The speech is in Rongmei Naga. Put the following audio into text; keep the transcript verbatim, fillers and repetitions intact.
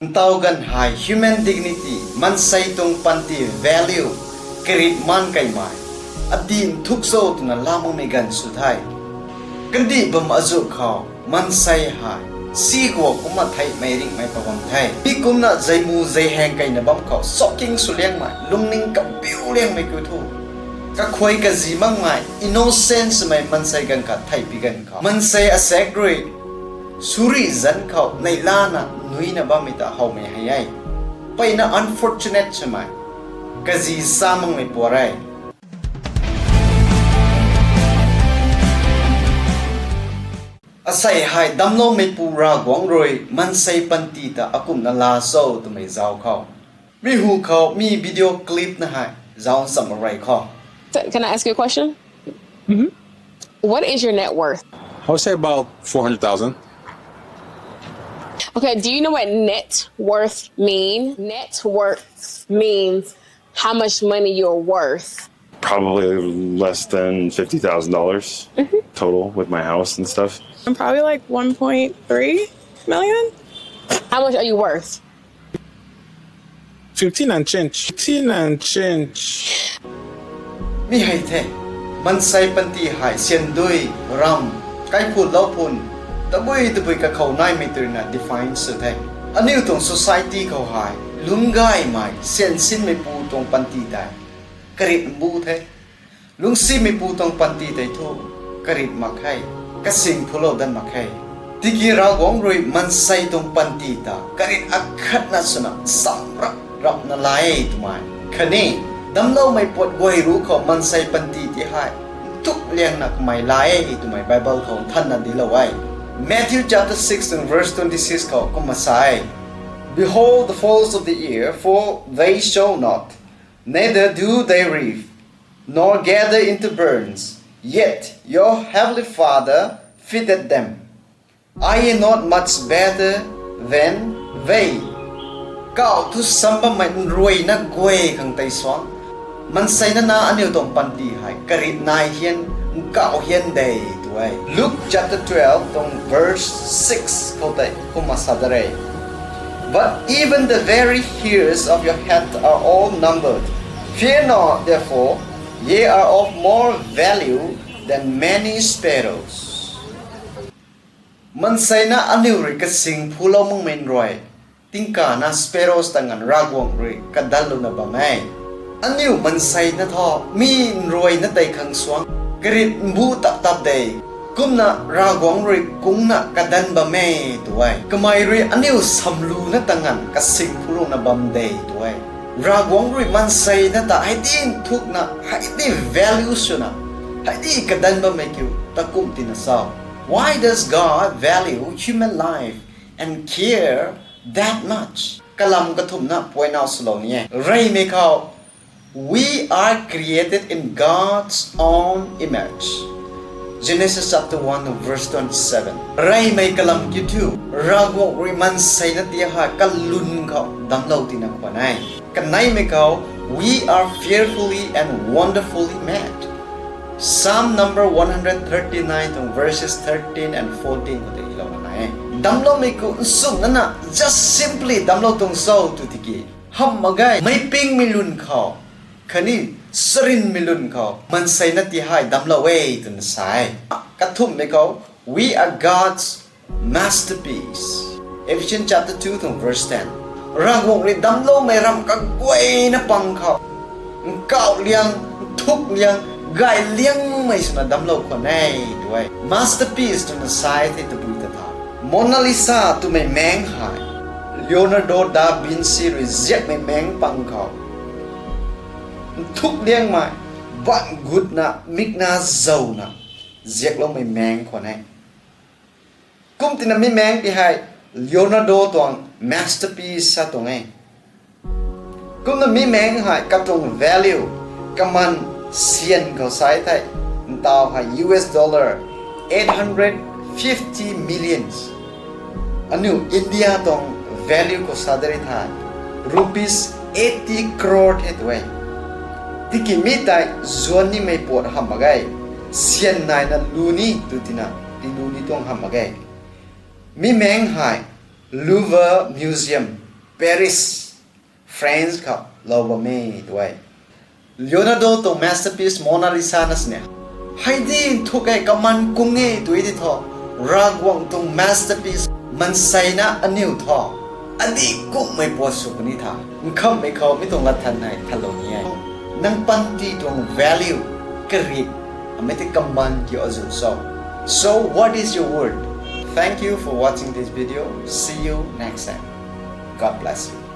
Ntaw ganv hei human dignity, maansei tuang panty value, karit maan kaimei, adih nthuk cho twna lamangmei ganv sw the. Kandih bam azuh khou maansei hei si guak kumna theihmei ringhmei pa bam the. Mi kumna zeimu zeihaeng keyna bam khou shocking sw liangmei, lungning kabiu liangmei kiu thu, kakhuay kazi makmei, innocence mei maansei ganv khat theihpui ganv khou maansei asaekc rui suri zanc khou neihlana nuina bammei ta howmei hei e. Mpeyna unfortunate swmei, kazi sa makmei puat e. Asei hei damcloumeipu Ravguangc rui maansei panty ta akumhna laa cho twmei zauc khou, mi hu khou mi video clip na hei zauc nchamh rey khou. Can I ask you a question? What is your net worth? I would say about four hundred thousand. Okay, do you know what net worth mean? Net worth means how much money you're worth. Probably less than fifty thousand dollars total with my house and stuff. I'm probably like one point three million. How much are you worth? Fifteen and change. Fifteen and change. Mi hei the, maansei panty hei syan dui, ram, kaikhunc lou phun, tabui tabui kakhou naimei tw ruina define sw the. Aniu tuang society khou hei lungc gaymei, syan sinmeipu tuang panty tei karit mbu the. Lungcsimeipu tuang panty tei thu karit mak khe, kasing phulou dat mak khe. Tiki Ravguangc rui maansei tuang panty ta karit akhatna swna samh rap rapna la e twmei khatni damcloumei puat guay ruc khou maansei panty ti hei nthuk liangna kamei la e twmei Bible khou nthanna diclou e. Matthew chapter six and verse twenty-six khou kumna sa e, Behold the fowls of the air, for they sow not, neither do they reap, nor gather into barns, yet your heavenly Father feedeth them. Are ye not much better than they? Kauh thu sam bammei nruayna guay khang tei suang, maansei nana aniu tuang panty hei karit nai hian, nkauh hian de tw e. Luke chapter twelve tuang verse six khou tei kumna sa dat re, But even the very hairs of your head are all numbered. Fear not, therefore, ye are of more value than many sparrows. Maansei na aniu rui kasing phulou makmei nruay, tingkana sparrows ta nganv Ravguangc rui kadanlouna bam e. Aniu maansei na thu mi nruayna tei khang suang karit mbu tap tap de, kumna Ravguangc rui kungna kadan bam e tw e. Kamei rui aniu samluna ta nganv kasing phulouna bam de tw e. Ravguangc rui maansei na ta hei di nthukna, hei di value swna, hei di kadan bammei kiu takumh tina sa? Why does God value human life and care that much? Kalam kathumhna point out swlou ni e. Reymei khou, We are created in God's own image. Genesis chapter one verse twenty-seven. Reymei kalam kiu thu, Ravguangc rui maansei na ti hei kalun khou damclou tina khwan e. Kaneimei khou, We are fearfully and wonderfully made. Psalm number one hundred thirty-nine tuang verses thirteen and fourteen khou tei lou na e. Damcloumei khou nsumh nana just simply damclou tuang cho tw tiki, hamh mak ge, meipingmei lun khou khatni charynmei lun khou maansei na ti hei damclou e twna sa e. Kathumhmei khou, We are God's masterpiece. Ephesians chapter two tuang verse ten. Ravguangc rui damcloumei ram kaguayna pang khou nkauh liang, nthuk liang, gay liangmei swna damclou khwan e tw e. Masterpiece twna sa e thei tabui ta tha, Mona Lisa twmei maeng hei Leonardo da Vinci rui ziakmei maeng pang khou nthuk liangmei, ban gutna, mikna zowna ziakloumei maeng khwan e. Kum tina mi maeng ti hei Leonardo tuang masterpiece sa tuang e. Kumna mi maeng hei katuang value, kaman syan khou sa e thei, ntaw hei U S dollar eight hundred fifty millions. Aniu India tuang value khou sa dat ri thei, rupees eighty crore the tw e. Tiki mi tei zuan nimei puat hamh mak ge, syan naina lu ni tw tina tilu ni tuang hamh mak ge. Mi maeng hei Louvre Museum, Paris, France khou lou bam e tw e. Leonardo tuang masterpiece Mona Lisa na sini, hei di nthuk e, kaman kung e tw e di thu, Ravguangc tuang masterpiece maanseina aniu thu, adi kummei puat sw puni tha. Nkhamhmei khou mi tuang lat than hei thalou ni e. Nang panty tuang value, karik, amei tei kaman kiu azuh cho? So, what is your worth? Thank you for watching this video. See you next time. God bless you.